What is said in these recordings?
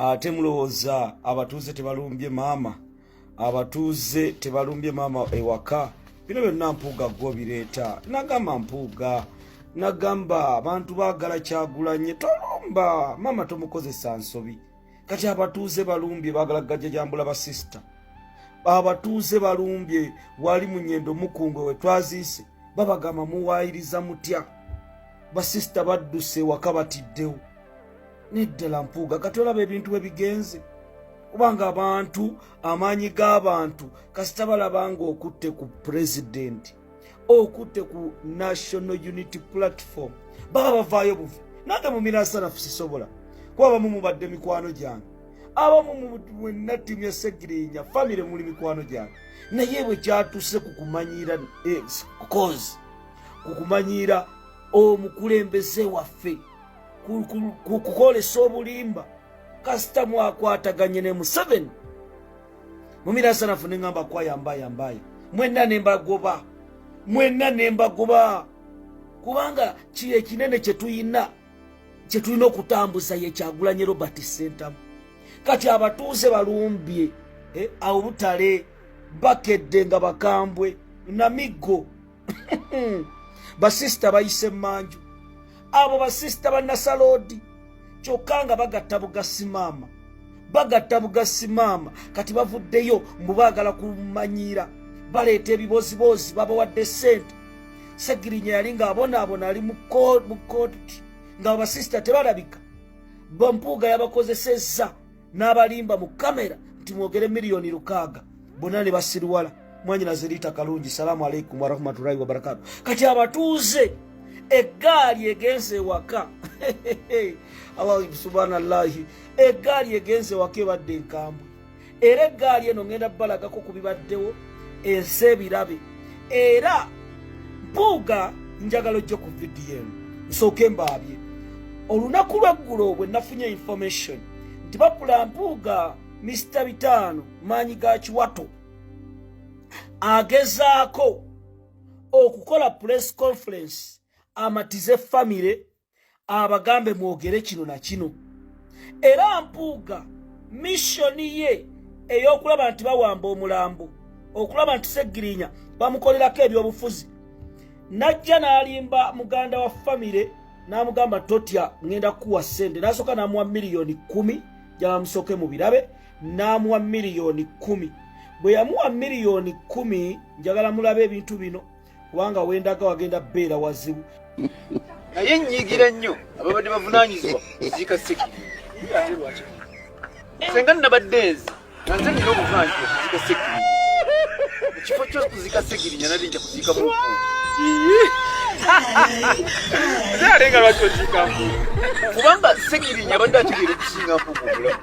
Ate mulowooza abatuuze tebalumbye maama? Abatuuze tebalumbye maama ewaka? Bino byonna Mpuuga gwobireeta. Nagamba Mpuuga, nagamba abantu baagala Kyagulanye, tolumba maama, tomukozesa nsobi. Kati abatuuze balumbye, baagala gajjajambula basisita. Abatuuze balumbye wali mu Nyendo Mukungwe we twaziise, babagamba muwaayiriza mutya? Basisita badduse ewaka batiddewo. Neddala Mpuuga, kati olaba ebintu bwe bigenze, kubanga abantu, amaanyi g'abantu kasita balaba nga okutte ku pulezidenti, okutte ku National Unity Platform, baba bavaayo buvi. Nange mumirasanafu sisobola kuba abamu mubadde mikwano gyange, abamu mwenna ttiimu ya Segirinya famire muli mikwano gyange, naye bwe kyatuse ku kumanyiira cause, ku kumanyiira omukulembeze waffe, kukolesa obulimba, kasita mwakwataganye ne Museveni, mumirasanafu neŋamba kwaya mbaya mbaya, mwenna nembagoba, mwenna nembagoba, kubanga kiri ekinene kyetuyina, kyetulina okutambuza ye Kyagulanye Robert Sentamu. Kati abatuuze balumbye awo butale, bakedde nga bakambwe namiggo. Basisita bayise emanju, abo basisita banasaloodi, kyokka nga bagatta bugasimaama, bagatta bugasimaama. Kati bavuddeyo mbu baagala kumanyiira, baleeta ebiboziboozi, babawadde ssente. Segirinya yali ng'abonaabona, ali mu kooti nga basisita tebalabika. Bampuuga yabakozesezza n'abalimba mu kamera nti mwogere 6 million, bonna ne basiriwala. Mwanyina Zerita Kalungi, salaamu alaikum warahmatullahi wabarakatu. Kati abatuuze eggaali egenze ewaka, Allah, subhanallahi, eggaali egenze ewaka ebadde enkambwe. Era eggaali eno ngenda balagako ku bibaddewo, ensi ebirabe. Era Mpuuga, njagala ojje ku vidiyo eno nsooke mbaabye. Olunaku lweggulo bwe nafunye information nti bapula Mpuuga, Mr Bitaano maanyi ga kiwato agezaako okukola press conference amatize famire, abagambe mwogere kino na kino. Era Mpuuga mission ye ey'okulaba nti bawamba omulambo, okulaba nti Segirinya bamukolerako ebyobufuzi, najja n'alimba muganda wa famire n'amugamba, "Totya, ŋŋenda kukuwa ssente." N'asooka n'amuwa 10 million, jabamusooke mu birabe, n'amuwa 10 million. Bwe yamuwa 10 million, njagala mulabe ebintu bino, kubanga wendaga wagenda beera wazibu. Naye nnyiigira nnyo ababadde bavunaanyizibwa kuziika Segirinya. Senga nabadde nze, nga nze nina obuvunaanyizibwa kuziika Segirinya, mu kifo ky'okuziika Segirinya nabadde nja kuziika Mpuuga. Ate nga lwaki oziika Mpuuga? Kubanga Segirinya abadde ategeera okusinga Mpuuga obulamu.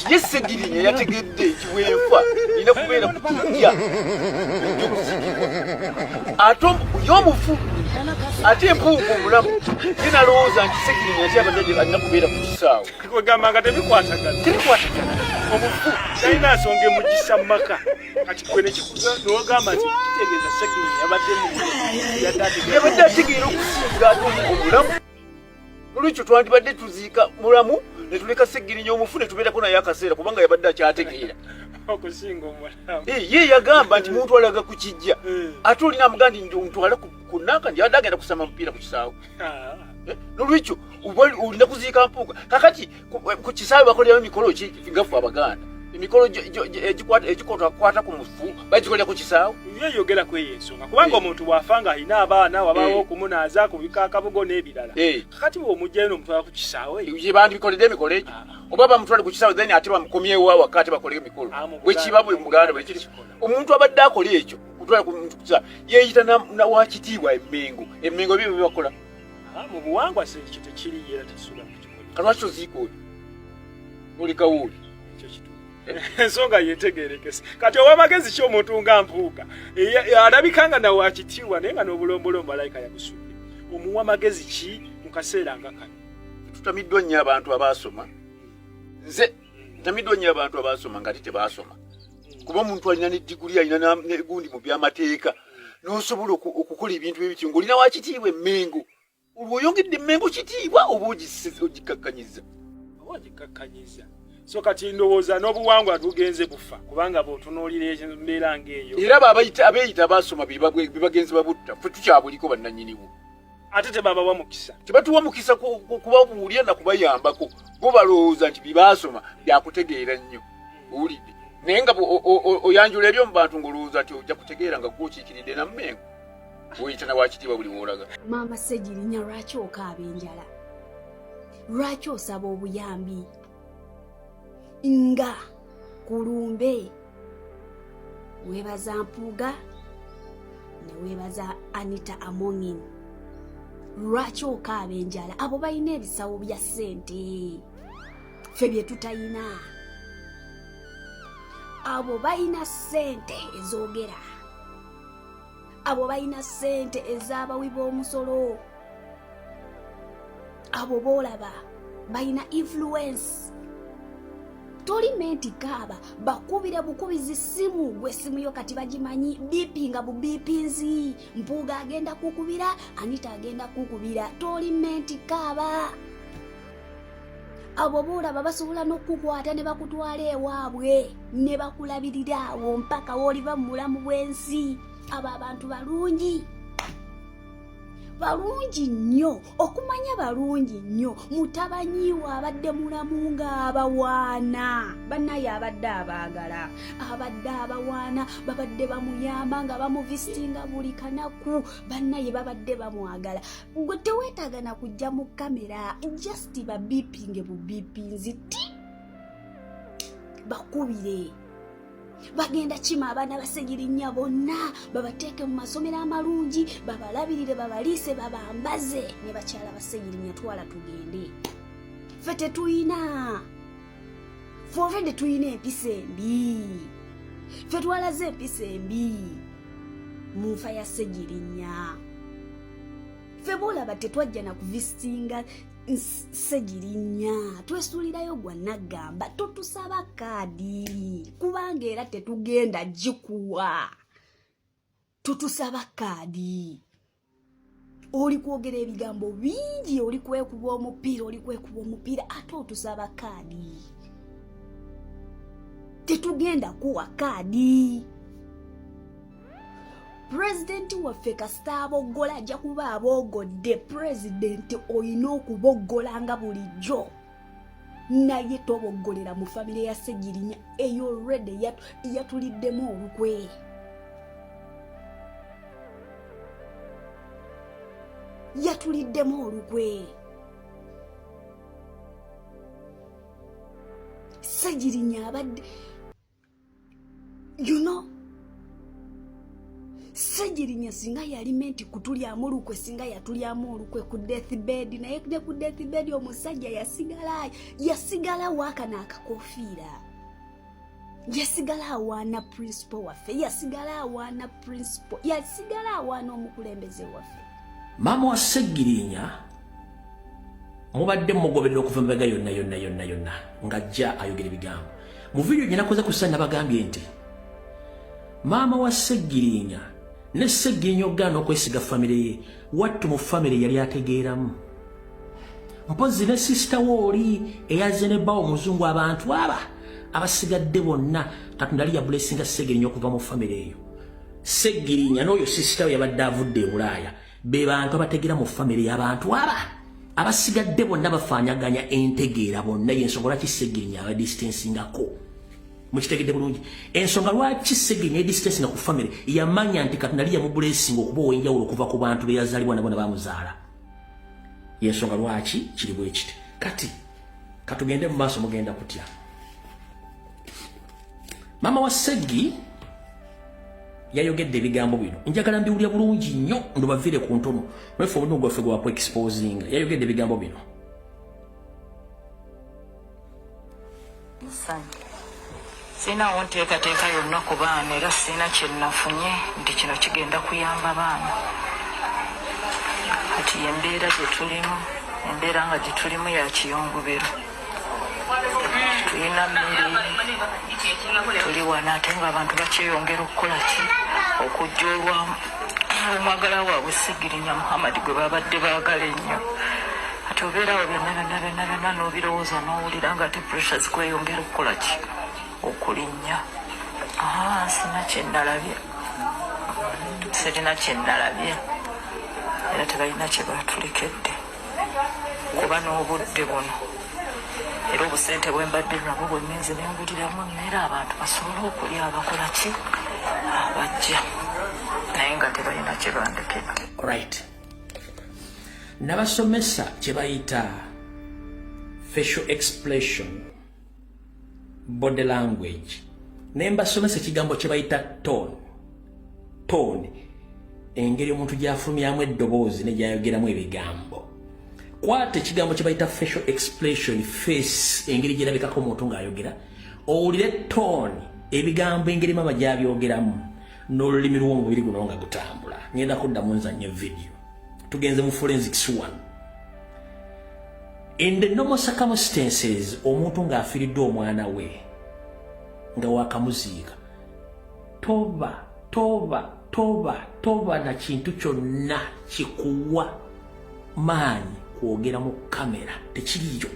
Ye Segirinya yategedde nti bwenfa nina kubeera ku kijja ejja okuziikibwa, ate ye omufu, ate Empuuga omulamu ye nalowooza nti Segirinya ate abadde alina kubeera ku kisaawe. Kwegamba nga tebikwatagana. Tebikwatagana. Omufu talina nsonga emugisa mu maka. Kati gwe nogamba nti kitegeeza Segirinya yabadde mu yadde ategeera. Yabadde ategeera okusinga ate omulamu. Nolwekyo twandibadde tuziika mulamu ne tuleka Segirinya omufu ne tubeerako naye akaseera, kubanga yabadde akyategeera okusinga omulamu. Eh, ye yagamba nti muntu alaga ku kijja, ate olina amugaa nti ntwala ku nanka nti yabadde agenda kusamba mupiira ku kisaawe. Eh, nolwekyo olina kuziika Mpuuga. Kakati ku kisaawe bakolerayo emikolo ki? Nga ffe Abaganda, emikolo egikwata ku mufu bagikolera ku kisaawe. Yeyogera ku eyo ensonga, kubanga omuntu bw'afa nga alina abaana, wabaawo okumunaaza, kubika akabugo n'ebirala. Kakati bw'omugjayo n'omutwala ku kisaawe? Ye bandibikoledde emikolo egyo, oba bamutwale ku kisaawe, then ate bamukomyewo awaka, ate bakole emikolo. Ah, mu Bwe kiba bwe Muganda bwe kiri. Omuntu abadde akola ekyo, kutwala ku muntu ku kisaawe, yeeyita wakitiibwa Emmengo. Emmengo byo byebakola. Ah, mu buwangwa se ekyo tekiriyo era tetusobola kukikola. Kalwaki oziika oli, olekawo oli? Ekyo kituufu, ensonga yetegerekese. Kati ow'amagezi ki omuntu nga Mpuuga alabika nga nawe akitiibwa, naye nga n'obulombolombo alayika yabusudde, omuwa magezi ki mu kaseera nga kano? Tutamiddwa nnyo abantu abaasoma. Nze ntamiddwa nnyo abantu abaasoma nga ate tebaasoma, kuba omuntu alina ne diguli, alina negundi mu byamateeka, n'osobola okukola ebintu ebityo ng'olina wakitiibwa Emmengo. Olwo oyongedde Emmengo kitiibwa oba ogikakkanyiza? Oba Ogikakkanyiza. So kati ndowooza n'obuwangwa bugenze bufa, kubanga bw'otunuulira embeera ng'eyo. Era abeeyita baasoma be bagenzi babutta. Ffe tukyabuliko bannannyiniwo. Ate tebabawa mukisa. Tebatuwa mukisa kubabuulira na kubayambako. Bo balowooza nti byebaasoma byakutegeera nnyo, owulidde? Naye nga oyanjula ebyo mu bantu ng'olowooza nti ojja kutegeera, nga gwokiikiridde nammengo oyita nawakitiibwa buli woolaga. Maama Segirinya, lwaki okaaba enjala? Lwaki osaba obuyambi nga kulumbe weebaza Mpuuga ne weebaza Anita Amongin? Lwaki okaaba enjala? Abo balina ebisawo bya ssente, ffe bye tutayina. Abo balina ssente ezoogera, abo balina ssente ez'abawi b'omusolo, abo boolaba balina influence. Toli menti kaaba, bakubira bukubizi simu. Gwe simu yo kati bagimanyi, bipinga bubipinzi. Mpuuga agenda kukubira, Anita agenda kukubira. Toli menti kaaba. Abo boolaba basobola n'okukukwata ne bakutwala ewaabwe ne bakulabirira awo mpaka wooliva mu bulamu bw'ensi. Abo abantu balungi, balungi nnyo okumanya, balungi nnyo. Mutabanyiwe abadde mulamu ng'abawaana bannaye, abadde abaagala, abadde abawaana, babadde bamuyamba nga bamuvisitinga buli kanaku. Bannaye babadde bamwagala. Gwe teweetaaga na kujja mu kamera, just babipinge bubipinzi ti bakubire. Bagenda kima abaana basegirinya bonna, babateeke mu masomero amalungi, babalabirire, babaliise, babambaze. Ne bakyala basegirinya, twala tugende. Ffe tetuyina, ffe already tuyina empisa embi. Ffe twalaze empisa embi mu nfa ya Segirinya. Ffe boolaba tetwajja na kuvisitinga Segirinya, twesuulirayo gwa naggamba. Totusaba kaadi kubanga era tetugenda gikuwa. Totusaba kaadi. Oli kwogera ebigambo bingi, oli kwekuba omupiira, oli kwekuba omupiira, ate otusaba kaadi. Tetugenda kuwa kaadi. Pulezidenti waffe kasita aboggola, ajja kuba aboogodde. Pulezidenti olina okuboggola nga bulijjo, naye toboggolera mu famire ya Segirinya eyo already yatuliddemu olukwe. Yatuliddemu olukwe Segirinya abadde Segirinya singa yalime nti kutulyamu olukwe, singa yatulyamu olukwe ku deathbed. Naye ne ku deathbed omusajja yasigala, yasigala waakano akakofiira, yasigala awaana principal waffe, yasigala awaana principal, yasigala awaana omukulembeze waffe. Maama wa Segirinya mubadde mugoberera okuva emabega yonna yonna yonna yonna ng'ajja ayogera ebigambo. Mu vidiyo gye nakoze ku ssa nabagambye nti maama wa Segirinya ne Segirinya ogaana okwesiga famire ye, wattu mu famire yali ategeeramu mpozi ne sisita we oli eyazze ne bbawo omuzungu. Abantu aba abasigadde bonna Katonda ali yabulesinga Segirinya okuva mu famire eyo. Segirinya n'oyo sisita we yabadde avudde e Bulaaya be bantu abategeera mu famire y'abantu. Aba abasigadde bonna bafaanaganya entegeera bonna. Yensonga lwaki Segirinya abadistancingako. Mukitegedde bulungi ensonga lwaki Segirinya edistancinga ku famire? Yamanya nti Katonda ali yamubulesinga okuba ow'enjawulo okuva ku bantu beyazaalibwa nabo ne bamuzaala. Yensonga lwaki kiri bwe kiti. Kati katugende mu maaso. Mugenda kutya? Maama wa Seggi yayogedde ebigambo bino, njagala mbiwulya bulungi nnyo ndubavire ku ntono lwefe omulimu gwaffe gwa ku exposinga. Yayogedde ebigambo bino. Ssanyu. Sirinawo nteekateeka yonna ku baana, era sirina kye nafunye nti kino kigenda kuyamba baana. Kati embeera gye tulimu, embeera nga gye tulimu ya kiyongobero. Tulina mmere, tuli wano, ate ng'abantu bakyeyongera okukola ki? Okujja olwa omwagala waabwe Segirinya Muhammad gwe babadde baagala ennyo. Kati Kati obeerawo byonna byonna byonna byonna n'obirowooza n'owulira nga ate pressure zikweyongera okukola ki, okulinnya. Sina kye nnalabye, sirina kye nnalabye, era tebalina kye batulekedde kuba n'obudde buno, era obusente bwe mbadde nabwo bwe ngenze ne nguliramu emmere abantu basobole okulya, abakola ki, abajja, naye nga tebalina kye bandekedde. Right, nabasomesa kye bayita facial expression, body language, ne mbasomesa ekigambo kye bayita tone. Tone, engeri omuntu gy'afulumyamu eddoboozi ne gy'ayogeramu ebigambo. Kwata ekigambo kye bayita facial expression, face, engeri gyerabikako omuntu ng'ayogera, owulire tone, ebigambo engeri mama gy'abyogeramu n'olulimi lw'omubiri guno nga gutambula. Ngenda kuddamu nzannyo video. Tugenze mu forensics one. In the normal circumstances, omuntu ng'afiiriddwa omwana we nga wakamuziika, toba toba toba toba na kintu kyonna kikuwa maanyi kwogera mu kamera, tekiriyo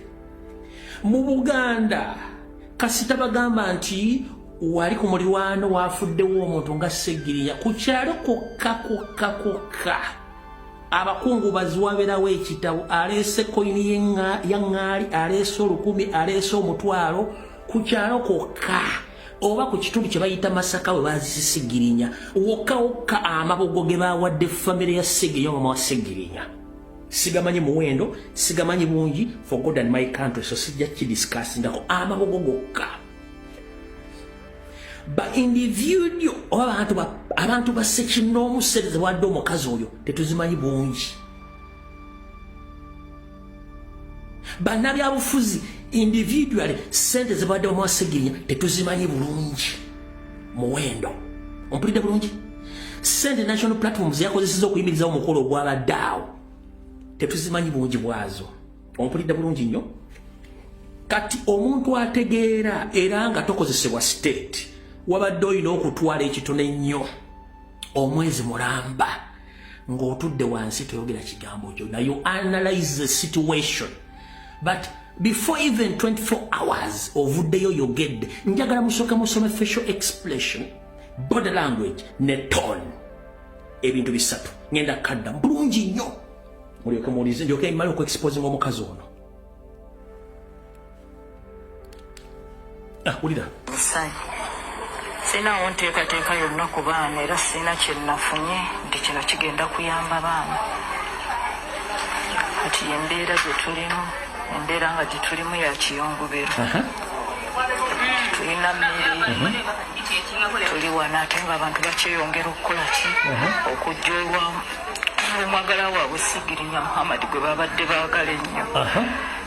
mu Buganda. Kasita bagamba nti wali ku mulirwano wafuddewo omuntu nga Segirinya, ku kyalo kokka kokka kokka abakungubazi wabeerawo ekitabo, aleese koyini ya ŋŋaali, aleese 1000, aleese 500 ku kyalo kokka oba ku kitundu kye bayita Masaka we baziise Segirinya wokka wokka. Amabugo ge bawadde famire ya Segirinya, mama wa Segirinya, sigamanyi muwendo, sigamanyi bungi, for God and my country, so sijja kidiscussingako. Amabugo gokka, ba individual oba abantu ba sekinoomu sente zewadde omukazi oyo tetuzimanyi bungi. Bannabyabufuzi individually sente zebadde mama wa Segirinya tetuzimanyi bulungi muwendo. Ompulidde bulungi? Sente National Platform zeyakozeseza okuyimirizawo omukolo ogwabadde awo tetuzimanyi bungi bwazo. Ompulidde bulungi nnyo? Kati omuntu ategeera era nga tokozesebwa state, wabadde olina okutwala ekitono ennyo omwezi mulamba ng'otudde wansi, toyogera kigambo kyo, na you analyze the situation. But before even 24 hours ovuddeyo yogedde. Njagala musooke musome facial expression, body language ne tone, ebintu bisatu. Ngenda kadda bulungi nnyo mulyoke muwulize, ndyoke mmale okuexposinga omukazi ono. Ah, wulira. Essanyu, sirinawo nteekateeka yonna ku baana, era sirina kye nafunye nti kino kigenda kuyamba baana. Kati embeera gye tulimu, embeera nga gye tulimu ya kiyongobero. Tulina mmere, tuli wano, ate nga abantu bakyeyongera okukola ki, okujja olwa omwagala waabwe Sigirinya Muhammad gwe babadde baagala ennyo.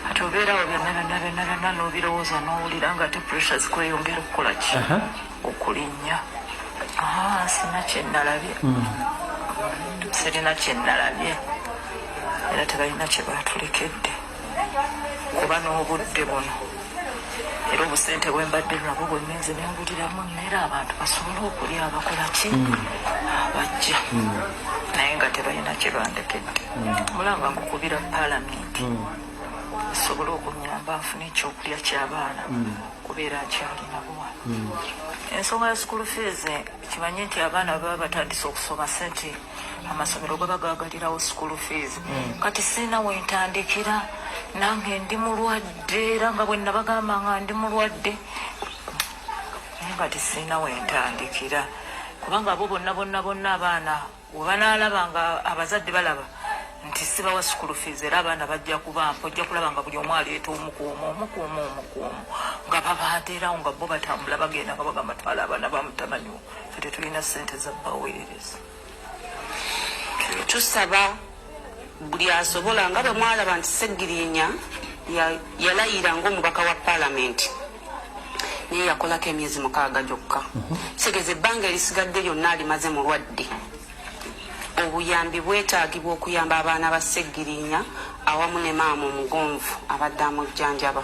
Kati obeerawo byonna byonna byonna byonna n'obirowooza n'owulira nga ate pressure zikweyongera okukola ki, okulinnya. Sina kye nnalabye, sirina kye nnalabye, era tebalina kye batulekedde kuba n'obudde buno, era obusente bwe mbadde nabwo bwe ngenze ne nguliramu emmere abantu basobole okulya, abakola ki, abajja, naye nga tebalina kye bandekedde. Mulanga nkukubira paalamenti esobole okunyamba nfune ekyokulya ky'abaana kubeera nkyalina wano. Ensonga ya school fees, kimanye nti abaana baba batandise okusoma, sente amasomero gaba gagalirawo school fees. Kati sirina wentandikira, nange ndi mulwadde, era nga bwe nabagamba nga ndi mulwadde, naye nga tisirina wentandikira, kubanga abo bonna bonna bonna abaana webanaalaba nga abazadde balaba nti sibawa school fees, era abaana bajja kubampa, ojja kulaba nga buli omu aleeta omu ku omu, omu ku omu, omu ku omu, nga babanteerawo, nga bo batambula bagenda nga bagamba, "Twala abaana bamutamanyiwo, fe tetulina ssente za baweereza." Tusaba buli asobola, nga bwe mwalaba nti Segirinya yalayira ng'omubaka wa paalamenti, naye yakolako emyezi 6 gyokka. Kitegeeza ebbanga erisigadde lyonna alimaze mulwadde. Obuyambi bwetaagibwa okuyamba abaana ba Segirinya awamu ne maama omugonvu abadde amujjanjaba.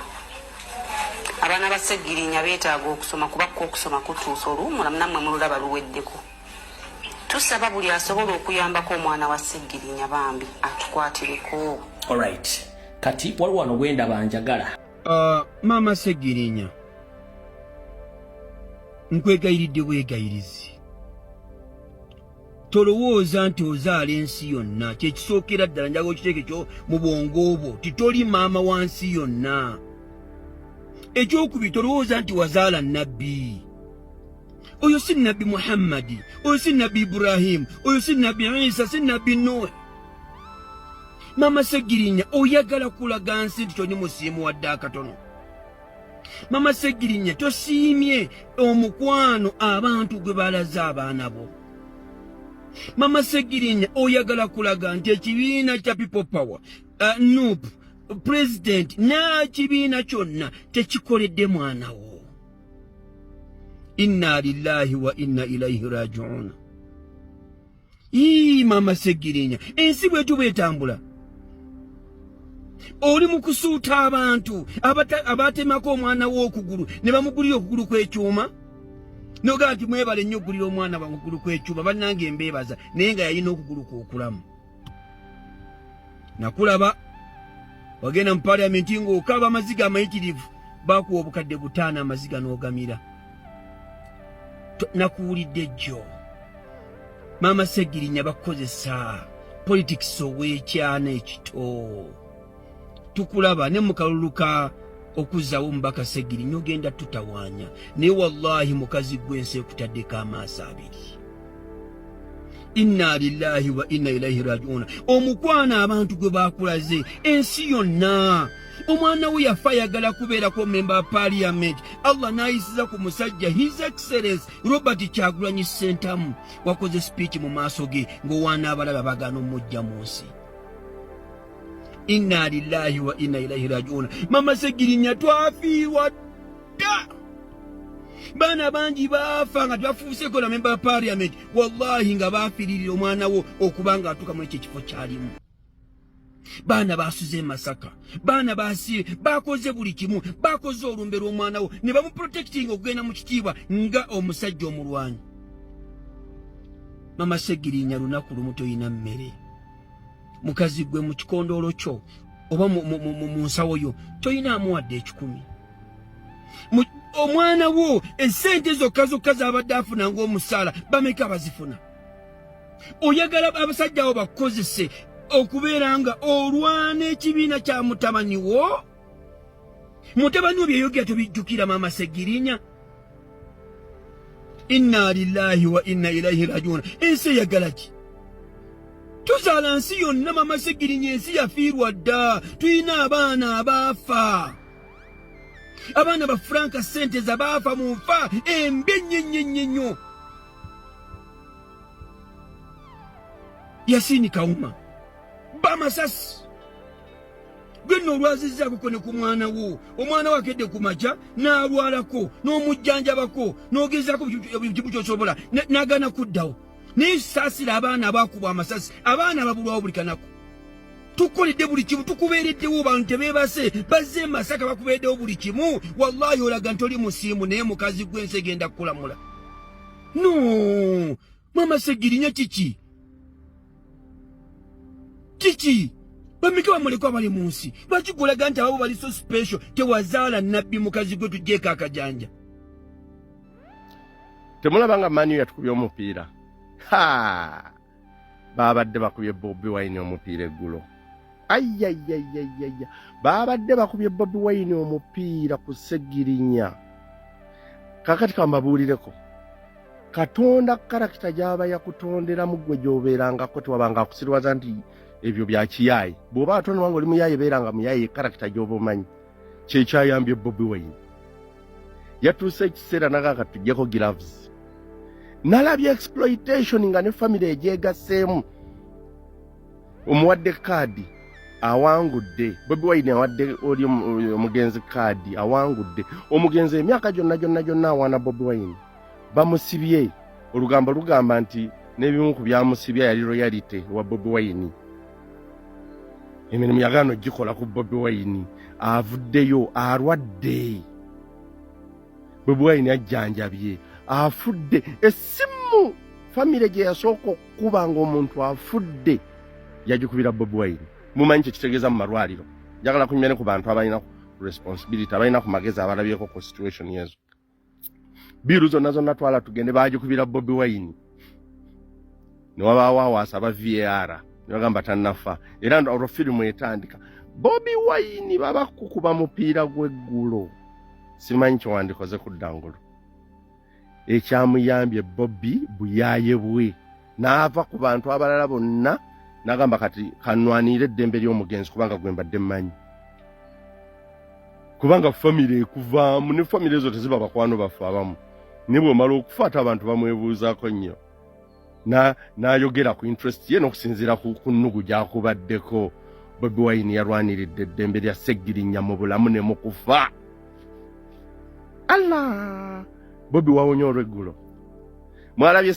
Abaana ba Segirinya beetaaga okusoma, kuba ko okusoma kutuusa oluwummula, nammwe mululaba luweddeko. Tusaba buli asobola okuyambako omwana wa Segirinya, bambi atukwatireko. Alright. Kati waliwo wano gwendaba njagala. Maama Segirinya, nkwegayiridde bwegayirizi, tolowooza nti ozaala ensi yonna. Kyekisookera ddala njaga okiteeke kyo mu bwongo bwo ti toli maama wa nsi yonna. Ekyokubiri, tolowooza nti wazaala nabbi. Oyo si nabbi Muhammadi, oyo si nabbi Ibrahimu, oyo si nabbi Isa, si nabbi Nuh. Mama Segirinya, oyagala kulaga nsi nti toli musiimu wadde akatono. Mama Segirinya, tosiimye omukwano abantu gwe balaze abaana bo. Mama Segirinya, oyagala kulaga nti ekibiina kya People Power, NUP, president n'ekibiina kyonna tekikoledde mwana wo. Inna lillahi wa inna ilaihi rajiuna. Ii, Mama Segirinya, ensi bwetu bwetambula, oli mu kusuuta abantu abatemako omwana w'okugulu ne bamugulira okugulu kw'ekyuma, nogamba nti mwebale nnyo okugulira omwana wange okugulu kw'ekyuma, bannange mbeebaza, naye nga yalina okugulu kw'okulamu. Nakulaba wagenda mu paliamenti ng'okaaba amaziga amayitirivu, bakuwa obukadde 5 amaziga n'ogamira. Nakuwulidde jjo. Maama Segirinya, bakukozesa politics ow'ekyana ekito. Tukulaba ne mu kalulu ka okuzzawo omubaka Segirinya, ogenda tutawaanya, naye wallahi mukazi gwe ensi ekutaddeko amaaso abiri. Inna lillahi wa inna ilaihi rajiuna. Omukwano abantu gwe bakulaze ensi yonna, omwana we yafa ayagala kubeerako memba wa parliament, Allah n'ayisiza ku musajja His Excellence Robert Kyagulanyi Ssentamu, wakoze speech mu maaso ge ng'owaana abalaba bagaana omujja mu nsi. Inna lillahi wa inna ilaihi rajiuna. Mama Segirinya, twafiirwa dda. Baana bangi baafa nga tebafuuseko na memba wa parliament, wallahi nga baafiiririra omwana wo okuba nga atuuka mu ekyo ekifo kyalimu. Baana basuze e Masaka, baana basi bakoze buli kimu, bakoze olumbe lw'omwana wo ne bamuprotecting okugenda mu kitiibwa nga omusajja omulwanyi. Mama Segirinya, lunaku lumu toyina mmere, mukazi gwe, mu kikondoolo kyo oba mu nsawo yo toyinaamu wadde 100. Omwana wo esente zokka zokka z'abadde afuna ng'omusaala, bameka bazifuna? Oyagala abasajja abo bakukozese okubeera nga olwana ekibiina kya mutabani wo? Mutabani wo byeyogera tobijjukira. Maama Segirinya, inna lillahi wa inna ilaihi rajiuna. Ensi eyagala ki? Tuzaala nsi yonna. Mama Segirinya, ensi yafiirwa dda. Tulina abaana abaafa, abaana ba Franka Senteza baafa mu nfa embi ennyo ennyo ennyo ennyo. Yasini Kawuma bamasasi gwe nno olwazizzaakoko ne ku mwana wo. Omwana wo akedde ku makya n'alwalako, n'omujjanjabako, n'ogezaako buli kimu ky'osobola, n'agaana kuddawo. Naye saasira abaana abaakubwa amasasi, abaana ababulwawo buli kanaku. Tukoledde buli kimu, tukubeereddewo, bantu tebeebase, bazze e Masaka, bakubeereddewo buli kimu. Wallahi olaga nti oli musiimu, naye mukazi gw'ensi egenda kukulamula. No, Mama Segirinya, kiki kiki? Bameka bamuleko abali mu nsi? Lwaki gulaga nti ababo bali so special? Tewazaala nabbi, mukazi gwe, tujjeeko akajanja. Temulaba nga Man U yatukubye omupiira? Ha, babadde bakubye Bobi Wine omupiira eggulo. Ayayayayaya, babadde bakubye Bobi Wine omupiira ku Segirinya. Kakati kambabuulireko, Katonda character gy'aba yakutonderamu gwe gy'obeerangako, tewabanga akusirwaza nti ebyo bya kiyaayi. Bw'oba atonderwa nga oli muyaaye, beeranga muyaaye. Character gy'oba omanyi kyekyayambye Bobi Wine. Yatuuse ekiseera naga katujjeko gloves. Nalabye exploitation nga ne family egyegasseemu. Omuwadde kaadi, awangudde. Bobi Wine awadde oli omugenzi kaadi, awangudde. Omugenzi emyaka gyonna gyonna gyonna awaana Bobi Wine. Bamusibye, olugambo lugamba nti n'ebimu ku byamusibya yali loyalty wa Bobi Wine, emirimu yagaana ogikola ku Bobi Wine. Avuddeyo alwadde, Bobi Wine ajjanjabye, afudde. Essimu famire gye yasooka okukuba ng'omuntu afudde yagikubira Bobi Wine. Mumanyi kyekitegeeza mu malwaliro? Njagala kunyumya ne ku bantu abalina responsibility, abalina ku magezi, abalabyeko ku situation ezo. Bill zonna zonna twala tugende bagikubira Bobi Wine, newabaawo awaasa aba VAR ne bagamba tannafa, era olwo firimu etandika. Bobi Wine baba kukuba mupiira gw'eggulo, simanyi kyewandikoze ku ddangulu. Ekyamuyambye Bobi buyaaye bwe n'ava ku bantu abalala bonna n'agamba, "Kati kanwanire eddembe ly'omugenzi, kubanga gwe mbadde mmanyi." Kubanga famire ekuvaamu, ne famire ezo teziba bakwano baffe abamu, ne bw'omala okufa ate abantu bamwebuuzaako nnyo. N'ayogera ku interest ye n'okusinziira ku nnugu gy'akubaddeko. Bobi Wine yalwaniridde eddembe lya Ssegirinya mu bulamu ne mu kufa. Allah, Bobi wawonye olw'eggulo. Mwalabye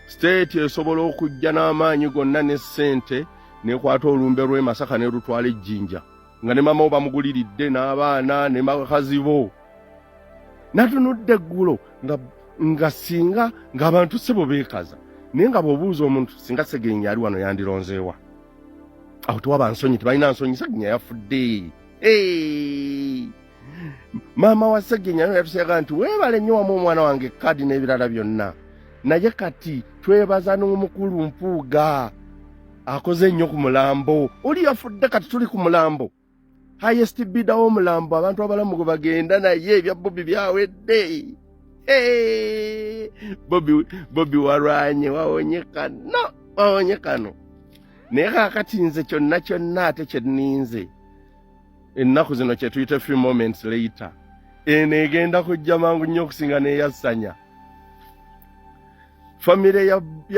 state esobola okujja n'amaanyi gonna ne ssente nekwata olumbe lw'e Masaka ne lutwala ejjinja, nga ne mama wo bamuguliridde n'abaana ne bakazi bo. Natunudde eggulo nga singa ng'abantu sebo beekaza, naye nga bw'obuuza omuntu singa Segirinya ali wano yandironzeewa, awo tewaba nsonyi, tebalina nsonyi. Segirinya yafudde. Hey! Maama wa Segirinya yo yatuseega nti, "Weebale nnyo wamu omwana wange kadi n'ebirala byonna." Naye kati twebaza n'omukulu Mpuuga akoze ennyo ku mulambo. Oli yafudde, kati tuli ku mulambo, highest bidder w'omulambo, abantu abalamu gwe bagenda, naye ebya Bobi byawedde. Hey! Bobi, Bobi walwanye, wawonye kano, wawonye kano. Naye kaakati nze kyonna kyonna ate kyenninze ennaku zino kyetuyita few moments later, eno egenda kujja mangu nnyo okusinga n'eyassanya famire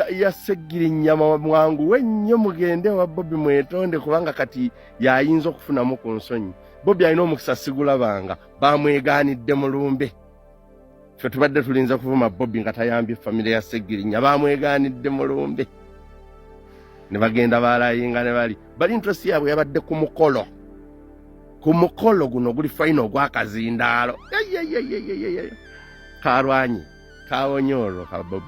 ya Segirinya. Mwanguwe nnyo mugende wa Bobi mwetonde, kubanga kati yayinza okufunamu ku nsonyi. Bobi alina omukisa sigulabanga bamwegaanidde mulumbe. Ffe tubadde tulinza kuvuma Bobi nga tayambye famire ya Segirinya, bamwegaanidde mulumbe ne bagenda balayinga ne bali interest yaabwe yabadde ku mukolo, ku mukolo guno guli final ogwakazindaalo. Kalwanye, kawonye olwo ka Bobi.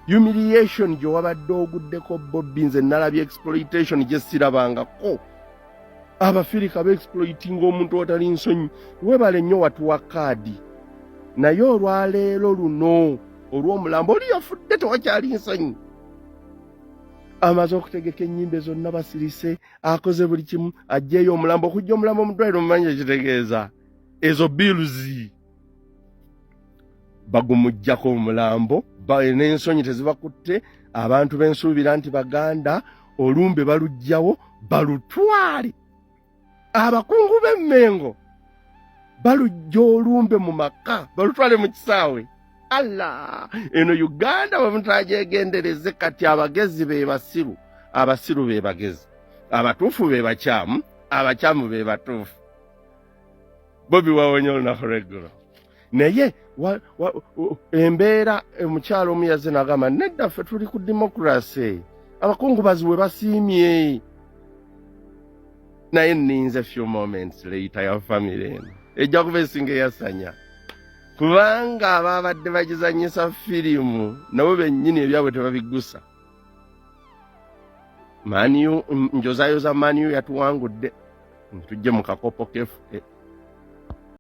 Humiliation gye wabadde oguddeko Bobi, nze nalabye exploitation gye sirabangako. Abafirika beexploitinga omuntu watali nsonyi. Webale nnyo watuwa kaadi, naye olwaleero luno olw'omulambo, oli yafudde, tewakyali nsonyi. Amaze okutegeka ennyimbe zonna, basirise, akoze buli kimu, ajjeeyo omulambo. Okujja omulambo mu ddwaliro, mumanyi ekitegeeza ezo bills. Bagumuggyako omulambo n'ensonyi tezibakutte. Abantu bensuubira nti baganda, olumbe baluggyawo balutwale. Abakungu b'Emmengo balujja olumbe mu maka, balutwale mu kisaawe. Allah, eno Uganda bwe mutagyegendereze, kati abagezi be basiru, abasiru be bagezi, abatuufu be bakyamu, abakyamu be batuufu. Bobi wawonye olunaku lweggulo, naye embeera omukyalo omu yazze n'agamba, "Nedda, ffe tuli ku democracy, abakungubazi we basiimye." Naye nninze few moments later ya family eno ejja kuba esinga eyasanya, kubanga ababadde bagizanyisa firimu nabo bennyini ebyabwe tebabigusa. Man U, njozayoza, Man U yatuwangudde, tujje mu kakopo kefu.